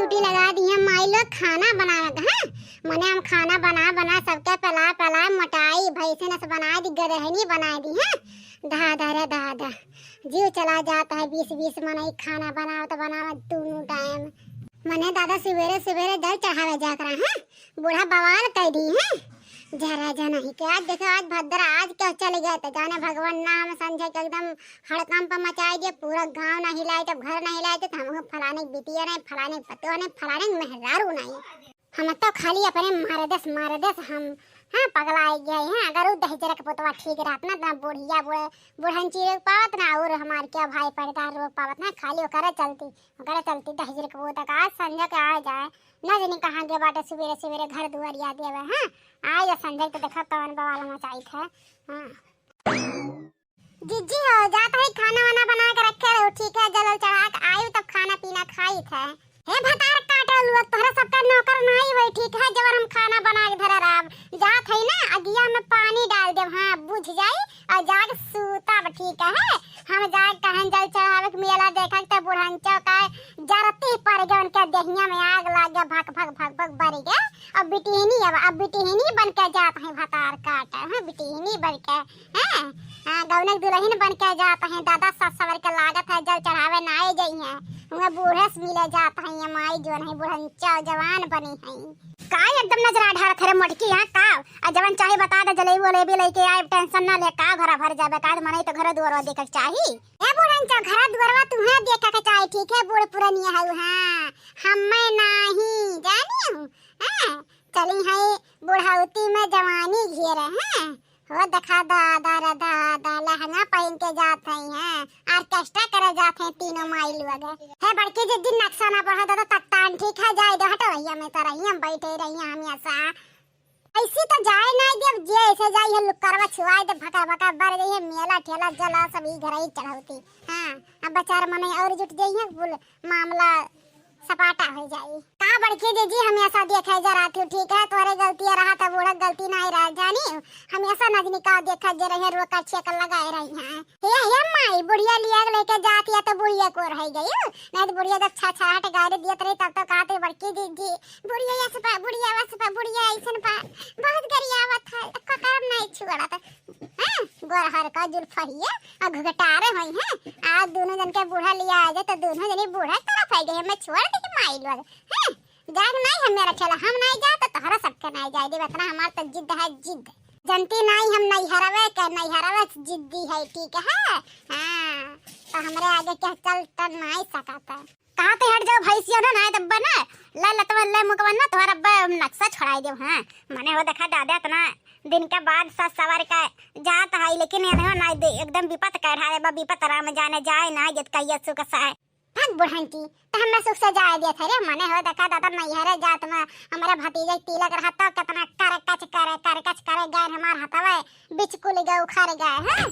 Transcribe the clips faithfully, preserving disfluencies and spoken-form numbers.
ड्यूटी लगा दी है माई लोग खाना बनावे का, हाँ? मने हम खाना बना बना सबके पला पला मोटाई भैंसे नस बना दी, गदहनी बना दी, हाँ? दादा रे दादा, जीव चला जात है, बीस बीस मनई खाना बनावत बनावत दोनों टाइम। मने दादा सुबेरे सुबेरे जल चढ़ावे जा करा, हाँ? बूढ़ा बवाल कर दी, हाँ? जरा जा नहीं के आज देखो, आज भद्रा आज क्या चल गया तो जाने भगवान ना हम संझा के एकदम हड़कंप मचाई दिए, पूरा गांव ना हिलाई, जब घर ना हिलाई तो हम फलाने बिटिया नहीं, फलाने पतोह नहीं, फलाने मेहरारू नहीं। हम तो खाली अपने मारे दस, मारे दस हम, हाँ, पगला गए हैं। अगर वो दहिजरा के पुतवा ठीक रहत ना, तो बुढ़िया, बूढ़े, बुढ़न चीरे पावत ना, और हमार क्या भाई पड़दार रोक पावत ना, खाली ओकरे चलती, ओकरे चलती दहिजरा के पुतवा का आज संझा के आ जाए, ना जानी कहाँ गए बाटे, सुबेरे सुबेरे घर दुआरिया देवे, हाँ, आ जा संझा के तो देखा कौन बवाल मचाई थे, हाँ। जिज्जी हो, जात है खाना वाना बना के रखे रहो, ठीक है? जल उल चढ़ा के आयु तब खाना पीना खाई थे। हे भतार काटल हुआ, तोहरा सबका नौकर नहीं होई, ठीक है? जब हम खाना बना के धरे रहब, जात है ना, अगिया में पानी डाल देब, हाँ, बुझ जाई, और जाके सूतब, ठीक है? हम जाके कहन जल चढ़ावे के मेला देखा के, तो बुढ़न चौका जरती पड़ गए, उनके देहिया में आग लाग गया, भक भक भक भक बर गया। अब बिटिहनी, अब, अब बिटिहनी बन के जात है भतार काटे, हाँ, बिटिहनी बन के हैं, हाँ, गौनक दुल्हन बन के जात हैं, दादा सास सवर के लागत है, जल चढ़ावे ना आए जइहें, हुआ बूढ़े से मिले जात हैं, ये माई जोन है, बुढ़न चौ जवान बनी हैं। का एकदम नजरा ढारत है रे मोटकी, हाँ, का? आ जवन चाहे बता दे, जलेबी वलेबी लेके आए, टेंशन ना ले, का घरा भर जाबे, का मनई तो घर दुआर देखे के चाही। ए बुढ़न चौ, घर दुआरवा तुहे देखे के चाही, ठीक है, बूढ़ पुरनिया हऊ, हाँ, हमें नाही, जानी हूँ, हाँ, चली है बुढ़ौती में जवानी घेरे, हाँ, हो देखा दादा रे दादा, लहंगा पहन के जात है, हैं, ऑर्केस्ट्रा करे जात है तीनों माई लोग। हे बड़की जिज्जी, नक्शा ना पढ़ा दादा, तख्तान ठीक है, जाए दो, हटो रहिया में तो रहिया, हम बैठे रहिया हमेशा। ऐसी तो जाए ना देब, जे ऐसे जाई है लुकरवा छुआए दे, भकर भकर बर गई है, मेला ठेला जला सब ई घर ही चढ़ौती। हाँ, अब बेचार मने और जुट जाई है, बोल मामला सपाटा हो जाई। का बड़की जिज्जी हमेशा देखे जरा तू, ठीक है, तोहरे गलतियाँ रहा त बूढ़ा गलती नहीं रहा जानी, हमेशा नजनी का देखे जे रहे रोका छेक लगाए रही हैं। हे, हे माई, बुढ़िया लिया के लेके जाती है तो बुढ़िया को रह गई, नहीं तो बुढ़िया जब छछाट गाड़ी दियत रही तब तो कहते बड़की जिज्जी, बुढ़िया ऐसे पा, बुढ़िया वैसे पा, बुढ़िया ऐसन पा, बहुत गरियावत है, एको करम नहीं छुअड़ा तो, हाँ, गोरहर का जुल्फहिया, आ घुघटारे होई हैं, आज दोनों जन के बूढ़ा लिया आ जाए तो दोनों जने बूढ़ा तरफ आ गए, मैं छोड़ दे के माई लोग, हैं, जाग नहीं है मेरा ठेला, हम नहीं जाए तो तोहरा सबके नहीं जाए देब, इतना हमार तो जिद है, जिद। जनती नहीं हम नैहरवे के, नैहरवे से जिद्दी है, ठीक है? हाँ, तो हमरे आगे क्या चल तो नहीं सकता। कहाँ ते हट जाओ भैंसिया ना, ना तब ना, ले लतवन ले मुकवन ना, तोहरा अब्बा नक्शा छोड़ाई देब, हाँ। मने हो देखा दादा इतना दिन के बाद सज सवर के जात है, लेकिन ये नहीं ना दे, एकदम विपत कढ़ा रे बा, विपत राम जाने जाए ना, जत कहिया सुख से। भाग बुढ़ंती, त हमें सुख से जाए दिया था रे, मने हो देखा दादा नैहरे जात में हमारे भतीजे के तिलक रहा तो कितना करकच करे, करकच करे गए हमार हथवे, बिचकुल गए, उखड़ गए, हैं?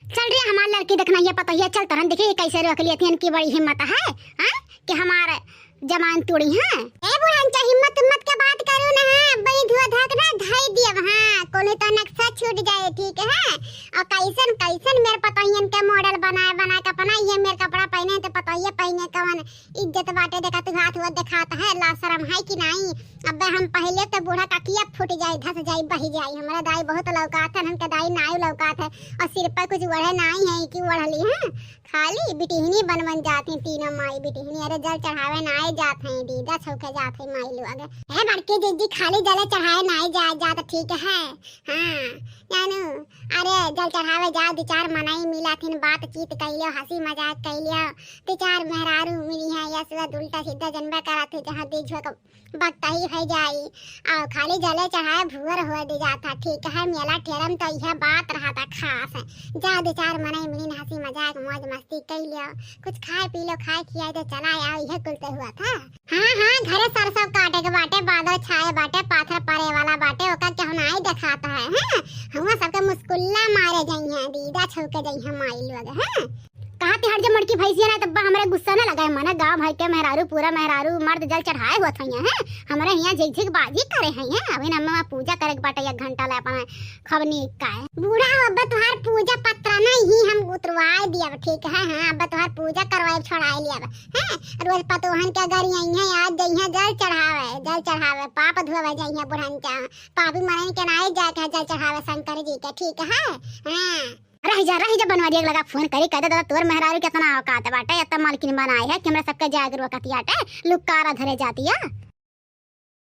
चल रे हमार लड़की देखना ये पतोहिया, चल तोहन देखी कैसे रोक लियत हन, इनकी बड़ी हिम्मत है, हाँ? कि हमार जबान तोड़ी, हाँ? ए बुढ़ंचा, हिम्मत हिम्मत के बात करू ना, हाँ? बड़ी धुआ धक ना धाई दियब, हाँ? कोनो तो नक्शा छूट जाए, ठीक है? और कैसन कैसन मेरे पतोहियन के मॉडल बनाए बनाए के अपना ये मेरे कपड़ा पहने तो पतोहिया पहने कवन इज्जत बाटे, देखा तू हाथ हुआ दिखात है, ला शर्म है कि नहीं? अबे हम पहले तो बूढ़ा का किया फूट जाई, धस जाई, बही जाई। हमारे दाई बहुत लौकात है, हमके दाई नाई लौकात है और सिर पर कुछ ओढ़े नाई है कि ओढ़ली है, खाली बिटिहनी बन बन जात हैं तीनों माई बिटिहनी। अरे जल चढ़ावे नाई जात हैं, दीदा छौके जात हैं माई लोग। हे बड़की दीदी, खाली जले चढ़ावे नाई जाए जात, ठीक है? हाँ, जानू, अरे जल चढ़ावे जाए, दो चार मनई मिला थिन, बातचीत कैलियो, हंसी मजाक कैलियो, दो चार मेहरारू मिली हैं, यस वस उल्टा सीधा जनबे करत है, जहाँ दीझो का बकताही हो जाई। और खाली जले चढ़ाए भुअर हो दे जाता, ठीक है? मेला ठेला में तो यह बात रहा था खास, जा दो चार मनई मिली, हंसी मजाक मौज मस्ती कैलियो, कुछ खाए पी लो, खाए खियाए तो चला आओ, यह कुल तो हुआ था। हाँ, हाँ, घरे सरसों काटे के बाटे, बादल छाए बाटे, पाथर पड़े वाला बाटे, ओका केहू नाई देखात है, हैं? हुआ सबके मुस्कुल्ला मारे जइहें, दीदा छौके जइहें माई लोग, हैं? कहा तिहार जब मोटकी भैंसिया ना, तब हमरे गुस्सा ना लगाए, मने गाँव भर के मेहरारू, पूरा मेहरारू, मर्द जल चढ़ाए हुआ था यहाँ, हैं? हमरे यहाँ झिक झिक बाजी करे हैं, हैं? अभी ना हमें पूजा करे के बाटे, एक घंटा ले अपन खबनी का है। बूढ़ा हो, अब तुहार पूजा पत्रा नहीं ही हम उतरवाए दियब, ठीक है? हाँ, अब तुहार पूजा करवाए छोड़ाए लियब, हैं? रोज पतोहन के गरियइहें, आज जइहें जल चढ़ावे, जल चढ़ावे, पाप धोवे जइहें बुढ़न के। पापी मनइन के नाहीं जाए के है जल चढ़ावे शंकर जी के, ठीक है? हाँ। रहि जा, रहि जा, बनवारी के लगा फोन करी, कहि दे, "दादा, तोर मेहरारू केतना औकात बाटे, एतना मालकिन बनाए है कि हमरा सबके जाए के रोकतियाटे, लुक्कारा धरे जातिया।"